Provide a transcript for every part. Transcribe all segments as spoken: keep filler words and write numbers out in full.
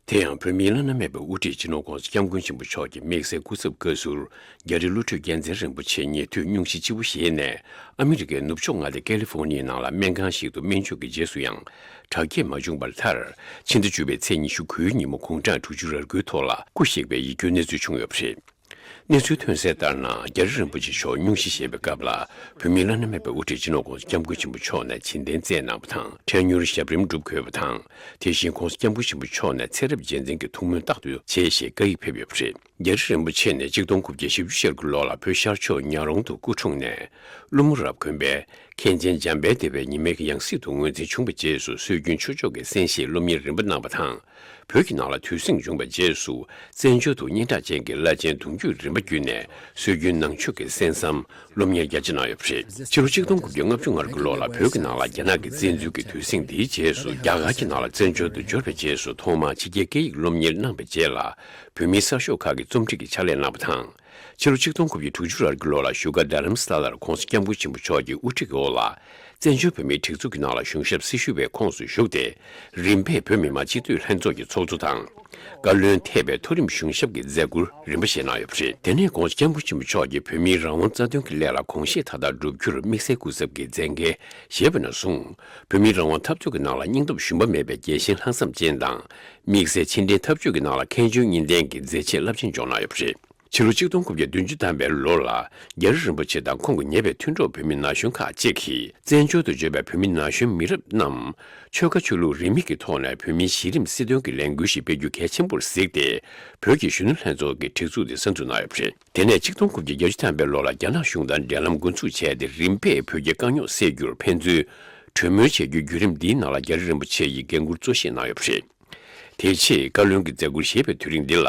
དེ་ཡང་བོད་མིའི་བླ་ན་མེད་པའི་དབུ་ཁྲིད་སྤྱི་ནོར་༧གོང་ས་༧སྐྱབས་མགོན་ཆེན་པོ་མཆོག་གི་དམིགས་བསལ་སྐུ་ཚབ་བཀའ་ཟུར་རྒྱ་རི་བློ་གྲོས་རྒྱལ་མཚན་རིན་པོ་ཆེ་ཉེ་དུས་སྙུང་གཞི་ལྕི་པོ་བཞེས་ནས་ཨ་མི་རི་ཀའི་ནུབ་ཕྱོགས་མངའ་སྡེ་ཀ་ལི་ཧྥོ་ནི་ཡའི་ནང་ལ་སྨན་ཁང་ཞིག་ཏུ་སྨན་བཅོས་ཀྱི་རྗེས་སུ་ཡང་དྲག་སྐྱེད་མ་བྱུང་བར་མཐར་ཕྱི་ཟླ་བཅུ་པའི་ཚེས་ཉི་ཤུ་དགུའི་ཉིན་མོ་དགུང་གྲངས་དྲུག་ཅུ་རེ་དགུའི་ཐོག་ལ་སྐུ་གཤེགས་པའི་ཡིད་སྐྱོའི་གནས་ཚུལ་བྱུང་ཡོད་པ་རེད། གནས་ཚུལ་ཐོན་གསལ་ལྟར་ན། རྒྱ་རི་རིན་པོ་ཆེ་མཆོག་སྙུང་གཞི་བཞེས་པའི་སྐབས་ལ། བོད་མིའི་བླ་ན་མེད་པའི་དབུ་ཁྲིད་སྤྱི་ནོར་༧གོང་ས་༧སྐྱབས་མགོན་ཆེན་པོ་མཆོག་ནས་བྱིན་རྟེན་སྩལ་གནང་བ་དང་། འཕྲལ་མྱུར་ཞབས་རིམ་སྒྲུབ་དགོས་པ་དང་། དེ་བཞིན་༧གོང་ས་༧སྐྱབས་མགོན་ཆེན་པོ་མཆོག་ནས་ཚེ་རབས་རྗེས་འཛིན་གྱི་ཐུགས་སྨོན་རྟག་ཏུ་བྱེད་ཞེས་བཀའ་ཡིག་ཕེབས་ཡོད་པ་རེད། རྒྱ་རི་རིན་པོ་ཆེ་ནི་གཅིག་སྟོང་དགུ་བརྒྱ་བཞི་བཅུ་ཞེ་དགུ་ལོ་ལ་བོད་ཤར་ཕྱོགས་ཉག་རོང་དུ་སྐུ་འཁྲུངས་ནས། ཀླུ་མོ་རབ་དགོན་པའི་མཁན་ཆེན་འཇམ་དཔལ་སྡེ་པའི་ཉི་མའི་ཡང་སྲིད་དུ་ངོས་འཛིན་བྱུང་བའི་རྗེས་སུ་སྲོལ་རྒྱུན་ཆོས་ཕྱོགས་ཀྱི་གསན་བཞེས་སློབ་གཉེར་རིམ་པ་གནང་བ་དང་། བོད་ཀྱི་ནང་ལ་དུས་ཟིང་བྱུང་བའི་རྗེས་སུ་བཙན་བྱོལ་དུ་སྙན་གྲགས་ཅན་གྱི་བླ་ཆེན་གདུང་རྒྱུད་རིམ་པ་བརྒྱུད་ནས་སྲོལ་རྒྱུན་ནང་ཆོས་ཀྱི་གསན་བསམ་སློབ་གཉེར་རྒྱ་ཆེ་གནང་ཡོད་པ་རེད། ཕྱི་ལོ་ཆིག་སྟོང་དགུ་བརྒྱ་ལྔ་བཅུ་ང་དགུ་ལོ་ལ་བོད་ཀྱི་ནང་ལ་རྒྱ་ནག་གི་བཙན་འཛུལ་གྱི་དུས་ཟིང་འདིའི་རྗེས་སུ་རྒྱ་གར་གྱི་ནང་ལ་བཙན་བྱོལ་དུ་འབྱོར་བའི་རྗེས་སུ་ཐོག་མར་ཕྱི་རྒྱལ་སྐད་ཡིག་སློབ་གཉེར་གནང་བའི་རྗེས་ལ་བོད་མིའི་གསར་ཤོག་ཁག་གི་རྩོམ་སྒྲིག་གི་ཕྱག་ལས་གནང་བ་དང་། ཕྱི་ལོ་ཆིག་སྟོང་དགུ་བརྒྱ་དྲུག་ཅུ་རེ་དགུ་ལོ་ལ་བཞུགས་སྒར་རྡ་རམ་ས་ལར་༧གོང་ས་༧སྐྱབས་མགོན་ཆེན་པོ་མཆོག་གི་དབུ་ཁྲིད་འོག་ལ་བཙན་བྱོལ་བོད་མིའི་སྒྲིག་འཛུགས་ཀྱི་ནང་ལ་གཞུང་ཞབས་སྲི་ཞུ་བའི་ཁོངས་སུ་ཞུགས་ཏེ། རིམ་པས་བོད་མི་མང་སྤྱི་འཐུས་ལྷན་ཚོགས་ཀྱི་ཚོགས་གཙོ་དང་། བཀའ་བློན་ཐེ་བའི་མཐོ་རིམ་གཞུང་ཞབས་ཀྱི་མཛད་ཁུར་རིམ་པ་བཞེས་གནང་ཡོད་པ་རེད། དེ་ནས་༧གོང་ས་༧སྐྱབས་མགོན་ཆེན་པོ་མཆོག་གིས་བོད་མིའི་རང་དབང་རྩ་དོན་གྱི་སླད་ལ་དགོངས་བཞེས་མཐའ་དག་བསྒྲུབ་རྒྱུར་དམིགས་བསལ་སྐུ་ཚབ་ཀྱི་མཛད་འགན་བཞེས་པ་ནས་བཟུང་། བོད་མིའི་རང་དབང་འཐབ་རྩོད་ཀྱི་ནང་ལ་སྙིང་སྟོབས་ཞུམ་པ་མེད་པའི་རྒྱལ་ཞེན་ལྷག་བསམ་ཅན་དང་། དམིགས་བསལ་ཕྱི་འབྲེལ་འཐབ་རྩོད་ཀྱི་ནང་ལ་མཁས་འཇོན་གཉིས་ལྡན་གྱི་མཛད་རྗེས་རླབས་ཆེན་འཇོག་གནང་ཡོད་པ་རེད། ཕྱི་ལོ་ཆིག་སྟོང་དགུ་བརྒྱ་བདུན་ཅུ་ཐམ་པའི་ལོ་ལ། རྒྱ་རི་རིན་པོ་ཆེ་དང་ཁོང་གི་ཉེ་བའི་མཐུན་གྲོགས་བོད་མི་ན་གཞོན་ཁག་ཅིག་གིས། བཙན་བྱོལ་དུ་བསྡད་པའི་བོད་མི་ན་གཞོན་མི་རབས་རྣམས། ཆོལ་ཁ་ཆོས་ལུགས་རིས་མེད་ཀྱི་ཐོག་ནས་བོད་མིའི་གཞི་རིམ་སྲིད་དོན་གྱི་ལས་འགུལ་ཞིག་སྤེལ་རྒྱུ་གལ་ཆེན་པོར་གཟིགས་ཏེ། བོད་ཀྱི་གཞོན་ནུ་ལྷན་ཚོགས་ཀྱི་སྒྲིག་འཛུགས་དེ་གསར་འཛུགས་གནང་ཡོད་པ་རེད། དེ་ནས་ཆིག་སྟོང་དགུ་བརྒྱ་བརྒྱད་ཅུ་ཐམ་པའི་ལོ་ལ་རྒྱ་ནག་གཞུང་དང་འབྲེལ་ལམ་འགོ་འཛུགས་བྱས་ཏེ། རིམ་པས་བོད་ཀྱི་དཀའ་རྙོག་སེལ་རྒྱུར་ཕན་ཚུན་གྲོས་མོལ་བྱེད་རྒྱུའི་བརྒྱུད་རིམ་འདིའི་ནང་ལ་རྒྱ་རི་རིན་པོ་ཆེ་ཡིས་འགན་འཁུར་གཙོ་བཞེས་གནང་ཡོད་པ་རེད། དེ་རྗེས་བཀའ་བློན་གྱི་མཛད་ཁུར་བཞེས་པའི་དུས་རིང་འདི་ལ།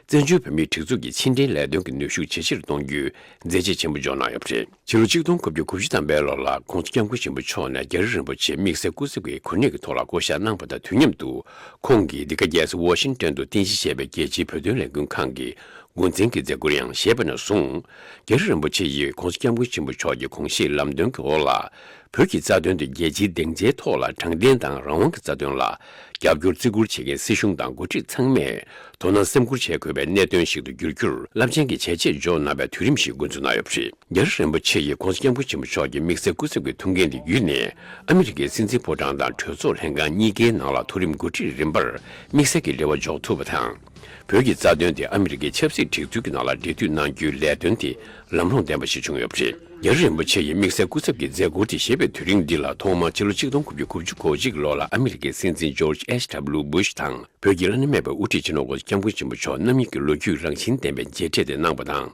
བཙན་བྱོལ་བོད་མིའི་སྒྲིག་འཛུགས་ཀྱི་ཕྱི་འབྲེལ་ལས་དོན་གྱི་ནུས་ཤུགས་ཇེ་ཆེར་གཏོང་རྒྱུའི་མཛད་རྗེས་ཆེན་པོ་འཇོག་གནང་ཡོད་པ་རེད། ཕྱི་ལོ་ཆིག་སྟོང་དགུ་བརྒྱ་དགུ་བཅུ་ཐམ་པའི་ལོ་ལ་༧གོང་ས་༧སྐྱབས་མགོན་ཆེན་པོ་མཆོག་ནས་རྒྱ་རི་རིན་པོ་ཆེ་དམིགས་བསལ་སྐུ་ཚབ་ཀྱི་གོ་གནས་ཀྱི་ཐོག་ལ་བསྐོ་གཞག་གནང་བ་དང་དུས་མཉམ་དུ། ཁོང་གིས་འདི་ག་རྒྱལ་ས་ཝ་ཤིང་ཏོན་དུ་རྟེན་གཞི་བྱས་པའི་རྒྱལ་སྤྱིའི་བོད་དོན་ལས་འགུལ་ཁང་གི་འགོ་འཛིན་གྱི་མཛད་ཁུར་ཡང་བཞེས་པ་ནས་བཟུང་། རྒྱ་རི་རིན་པོ་ཆེ་ཡིས་༧གོང་ས་༧སྐྱབས་མགོན་ཆེན་པོ་མཆོག་གི་དགོངས་བཞེས་ལམ་སྟོན་གྱི་འོག་ལ། བོད་ཀྱི་རྩ་དོན་དེ་རྒྱལ་སྤྱིའི་སྡིངས་ཆའི་ཐོག་ལ་དྲང་བདེན་དང་རང་དབང་གི་རྩ་དོན་ལ་རྒྱབ་སྐྱོར་བརྩི་བཀུར་བྱེད་མཁན་སྲིད་གཞུང་དང་འགོ་ཁྲིད་ཚང་མས་དོ་སྣང་སེམས་ཁུར་བྱེད་དགོས་པའི་གནད་དོན་ཞིག་ཏུ་འགྱུར་རྒྱུར་རླབས་ཆེན་གྱི་བྱས་རྗེས་འཇོག་གནང་བའི་དུས་རིམ་ཞིག་འགོ་འཛུགས་གནང་ཡོད་པ་རེད། རྒྱ་རི་རིན་པོ་ཆེ་ཡིས་༧གོང་ས་༧སྐྱབས་མགོན་ཆེན་པོ་མཆོག་གི་དམིགས་བསལ་སྐུ་ཚབ་ཀྱི་ཐུགས་འགན་དེ་བརྒྱུད་ནས་ཨ་མི་རི་ཀའི་སྲིད་འཛིན་ཕོ་བྲང་དང་གྲོས་ཚོགས་ལྷན་ཁང་གཉིས་ཀའི་ནང་ལ་མཐོ་རིམ་འགོ་ཁྲིད་རིམ་པར་དམིགས་བསལ་གྱི་འབྲེལ་བ་འཇོག་ཐུབ་པ་དང་། བོད་ཀྱི་རྩ་དོན་དེ་ཨ་མི་རི་ཀའི་ཆབ་སྲིད་སྒྲིག་འཛུགས་ཀྱི་ནང་ལ་འབྲེལ་མཐུད་གནང་རྒྱུའི་ལས་དོན་དེ་ལམ་ལྷོང་ལྡན་པ་ཞིག་བྱུང་ཡོད་པ་རེད། རྒྱ་རི་རིན་པོ་ཆེ་ཡིས་དམིགས་བསལ་སྐུ་ཚབ་ཀྱི་མཛད་ཁུར་དེ་བཞེས་པའི་དུས་རིང་འདི་ལ་ཐོག་མར་ཕྱི་ལོ་ཆིག་སྟོང་དགུ་བརྒྱ་དགུ་བཅུ་གོ་གཅིག་ལོ་ལ་ཨ་མི་རི་ཀའི་སྲིད་འཛིན་ཇོརྗ་ཨེཆ་ཌབ་ལུ་བྷུ་ཤ་དང་བོད་ཀྱི་བླ་ན་མེད་པའི་དབུ་ཁྲིད་སྤྱི་ནོར་༧གོང་ས་༧སྐྱབས་མགོན་ཆེན་པོ་མཆོག་རྣམ་གཉིས་ཀྱི་ལོ་རྒྱུས་རང་བཞིན་ལྡན་པའི་མཇལ་འཕྲད་དེ་གནང་བ་དང་།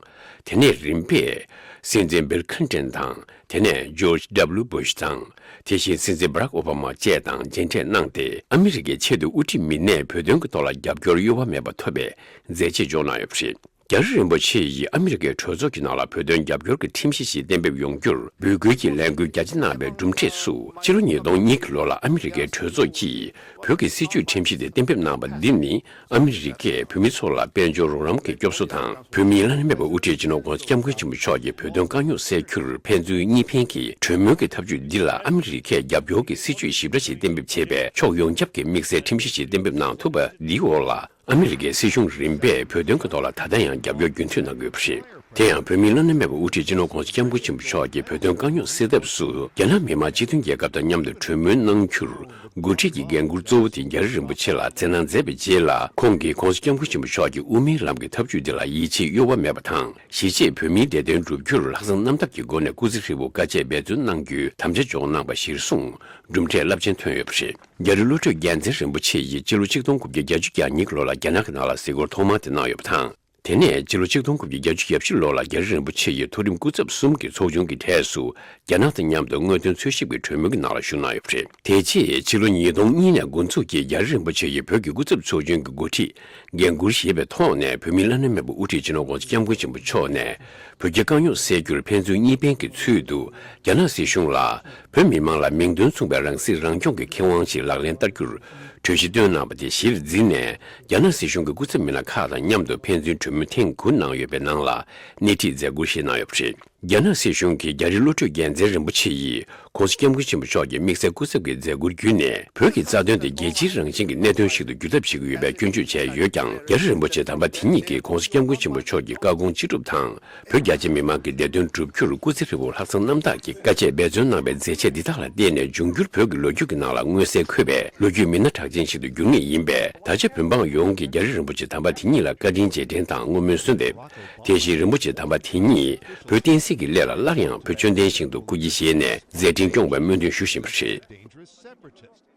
དེ་ནས་རིམ་པས་སྲིད་འཛིན་བིལ་ཁིན་ཏན་དང་། དེ་ནས་ཇོརྗ་ཌབ་ལུ་བྷུ་ཤ་དང་། དེ་བཞིན་སྲིད་འཛིན་བྷ་རག་ཨོ་བྷ་མ་བཅས་དང་མཇལ་འཕྲད་གནང་སྟེ། ཨ་མི་རི་ཀའི་ཆེས་མཐོའི་དབུ་ཁྲིད་མི་སྣས་བོད་དོན་གྱི་ཐོག་ལ་རྒྱབ་སྐྱོར་གཡོ་བ་མེད་པ་ཐོབ་པའི་མཛད་རྗེས་འཇོག་གནང་ཡོད་པ་རེད། རྒྱ་རི་རིན་པོ་ཆེ་ཡིས་ཨ་མི་རི་ཀའི་གྲོས་ཚོགས་ཀྱི་ནང་ལ་བོད་དོན་རྒྱབ་སྐྱོར་གྱི་ཁྲིམས་གཞི་ཞིག་གཏན་འབེབས་ཡོང་རྒྱུར་འབོད་སྐུལ་གྱི་ལས་འགུལ་རྒྱ་ཆེ་གནང་བའི་གྲུབ་འབྲས་སུ། ཕྱི་ལོ་ཉིས་སྟོང་གཉིས་ཀྱི་ལོ་ལ་ཨ་མི་རི་ཀའི་གྲོས་ཚོགས་ཀྱིས་བོད་ཀྱི་སྲིད་བྱུས་ཁྲིམས་གཞི་དེ་གཏན་འབེབས་གནང་བ་འདི་ནི། ཨ་མི་རི་ཀས་བོད་མི་ཚོ་ལ་དཔལ་འབྱོར་རོགས་རམ་གྱི་སྐྱོབ་གསོ་དང་། བོད་མིའི་བླ་ན་མེད་པའི་དབུ་ཁྲིད་སྤྱི་ནོར་༧གོང་ས་༧སྐྱབས་མགོན་ཆེན་པོ་མཆོག་གིས་བོད་དོན་དཀའ་རྙོག་སེལ་རྒྱུར་ཕན་ཚུན་གཉིས་ཕན་གྱི་གྲོས་མོལ་གྱི་ཐབས་ཇུས་འདི་ལ་ཨ་མི་རི་ཀས་རྒྱབ་སྐྱོར་གྱི་སྲིད་བྱུས་ཞིབ་ཕྲ་ཞིག་གཏན་འབེབས་བྱས་པའི་ཕྱོགས་ཡོངས་ཁྱབ་ཀྱི་དམིགས་བསལ་ཁྲིམས་གཞི་ཞིག་གཏན་འབེབས་གནང་ཐུབ་པ་འདིའི་འོག་ལ། ཨ་མི་རི་ཀའི་སྲིད་གཞུང་རིམ་པས་བོད་དོན་གྱི་ཐོག་ལ་ད་ལྟ་ཡང་རྒྱབ་སྐྱོར་རྒྱུན་མཐུད་གནང་དགོས་པ་རེད། དེ་ཡང་བོད་མིའི་བླ་ན་མེད་པའི་དབུ་ཁྲིད་སྤྱི་ནོར་༧གོང་ས་༧སྐྱབས་མགོན་ཆེན་པོ་མཆོག་གིས་བོད་དོན་དཀའ་རྙོག་སེལ་ཐབས་སུ་རྒྱ་ནག་མི་དམངས་སྤྱི་མཐུན་རྒྱལ་ཁབ་དང་མཉམ་དུ་གྲོས་མོལ་གནང་རྒྱུར་འགོ་ཁྲིད་ཀྱི་འགན་འཁུར་གཙོ་བོ་དེ་རྒྱ་རི་རིན་པོ་ཆེ་ལ་བརྩིས་གནང་མཛད་པའི་རྗེས་ལ། ཁོང་གིས་༧གོང་ས་༧སྐྱབས་མགོན་ཆེན་པོ་མཆོག་གི་དབུ་མའི་ལམ་གྱི་ཐབས་ཇུས་འདི་ལ་ཡིད་ཆེས་གཡོ་བ་མེད་པ་དང་། གཞིས་བྱེས་བོད་མིའི་བདེ་དོན་བསྒྲུབ་རྒྱུར་ལྷག་བསམ་རྣམ་དག་གི་སྒོ་ནས་སྐུ་ཚེ་ཧྲིལ་པོ་དཀའ་སྤྱད་འབད་བརྩོན་གནང་རྒྱུའི་དམ་བཅའ་འཇོག་གནང་བ་གཞིར་བཟུང་གྲུབ་འབྲས་རླབས་ཆེན་ཐོན་ཡོད་པ་རེད། རྒྱ་རི་བློ་གྲོས་རྒྱལ་མཚན་རིན་པོ་ཆེ་ཡིས་སྤྱི་ལོ་ཆིག་སྟོང་དགུ་བརྒྱ་བརྒྱད་ཅུ་གྱ་གཉིས་ལོ་ལ་རྒྱ་ནག་གི་ནང་ལ་གཟིགས་སྐོར་ཐོག་མ་དེ་གནང་ཡོད་པ་དང་། དེ་ནས་སྤྱི་ལོ་ཆིག་སྟོང་དགུ་བརྒྱ་བརྒྱད་ཅུ་གྱ་བཞི་ལོ་ལ་རྒྱ་རི་རིན་པོ་ཆེ་ཡི་མཐོ་རིམ་སྐུ་ཚབ་གསུམ་གྱི་ཚོགས་ཆུང་གི་གྲས་སུ་རྒྱ་ནག་དང་མཉམ་དུ་དངོས་དོན་འཚོལ་ཞིབ་ཀྱི་གྲོས་མོལ་གྱི་ནང་ལ་ཞུགས་གནང་ཡོད་པ་རེད། དེ་རྗེས་ཕྱི་ལོ་ཉིས་སྟོང་གཉིས་ནས་འགོ་འཛུགས་ཀྱིས་རྒྱ་རི་རིན་པོ་ཆེ་ཡི་བོད་ཀྱི་སྐུ་ཚབ་ཚོགས་ཆུང་གི་འགོ་ཁྲིད་འགན་འཁུར་བཞེས་པའི་ཐོག་ནས། བོད་མིའི་བླ་ན་མེད་པའི་དབུ་ཁྲིད་སྤྱི་ནོར་༧གོང་ས་༧སྐྱབས་མགོན་ཆེན་པོ་མཆོག་ནས་བོད་ཀྱི་དཀའ་རྙོག་སེལ་རྒྱུར་ཕན་ཚུན་གཉིས་ཕན་གྱི་ཚུལ་དུ་རྒྱ་ནག་སྲིད་གཞུང་ལ། བོད་མི་མང་ལ་མིང་དོན་མཚུངས་པའི་རང་སྲིད་རང་སྐྱོང་གི་ཁེ་དབང་ཞིག་ལག་ལེན་བསྟར་རྒྱུར་གྲོས་གཞི་བཏོན་གནང་བ་དེ་གཞིར་འཛིན་ནས། རྒྱ་ནག་སྲིད་གཞུང་གི་སྐུ་ཚབ་མི་སྣ་ཁག་དང་མཉམ་དུ་ཕན་ཚུན་གྲོས་མོལ་ཐེངས་དགུ་གནང་ཡོད་པའི་ནང་ལ་སྣེ་ཁྲིད་མཛད་ཁུར་བཞེས་གནང་ཡོད་པ་རེད། རྒྱ་ནག་སྲིད་གཞུང་གིས་རྒྱ་རི་བློ་གྲོས་རྒྱལ་མཚན་རིན་པོ་ཆེ་ཡིས་༸གོང་ས་༸སྐྱབས་མགོན་ཆེན་པོ་མཆོག་གི་དམིགས་བསལ་སྐུ་ཚབ་ཀྱི་མཛད་ཁུར་བརྒྱུད་ནས། བོད་ཀྱི་རྩ་དོན་དེ་རྒྱལ་སྤྱིའི་རང་བཞིན་གྱི་གནད་དོན་ཞིག་ཏུ་བསྒྱུར་ཐབས་བྱེད་ཀྱི་ཡོད་པའི་སྐྱོན་བརྗོད་བྱས་ཡོད་ཀྱང་། རྒྱ་རི་རིན་པོ་ཆེ་དམ་པ་དེ་ཉིད་ཀྱིས་༸གོང་ས་༸སྐྱབས་མགོན་ཆེན་པོ་མཆོག་གི་བཀའ་དགོངས་ཅི་སྒྲུབ་དང་། བོད་རྒྱ་ཆེ་མི་མང་གི་བདེ་དོན་བསྒྲུབ་རྒྱུར་སྐུ་ཚེ་ཧྲིལ་པོར་ལྷག་བསམ་རྣམ་དག་གིས་དཀའ་སྤྱད་འབད་བརྩོན་གནང་བའི་མཛད་རྗེས་འདི་དག་ལ་བརྟེན་ནས། འབྱུང་འགྱུར་བོད་ཀྱི་ལོ་རྒྱུས་ཀྱི་ནང་ལ་མངོན་གསལ་འཁོད་པའི་ལོ་རྒྱུས་མི་སྣ་གྲགས་ཅན་ཞིག་ཏུ་འགྱུར་ངེས་ཡིན་པས། ད་ཆ་བོད་འབངས་ཡོངས་ཀྱིས་རྒྱ་རི་རིན་པོ་ཆེ་དམ་པ་དེ་ཉིད་ལ་བཀའ་དྲིན་རྗེས་དྲན་དང་བསྔོ་སྨོན་གསོལ་འདེབས། དེ་བཞིན་རིན་པོ་ཆེ་དམ་པ་དེ་ཉིད་བོད་བསྟན་སྲིད་ཀྱི་སླད་ལ་སླར་ཡང་བོད་ཆོས་ལྡན་ཞིང་དུ་སྐུ་སྐྱེ་བཞེས་ནས་མཛད་འཕྲིན་སྐྱོང་བའི་སྨོན་འདུན་ཞུ་བཞིན་པ་རེད།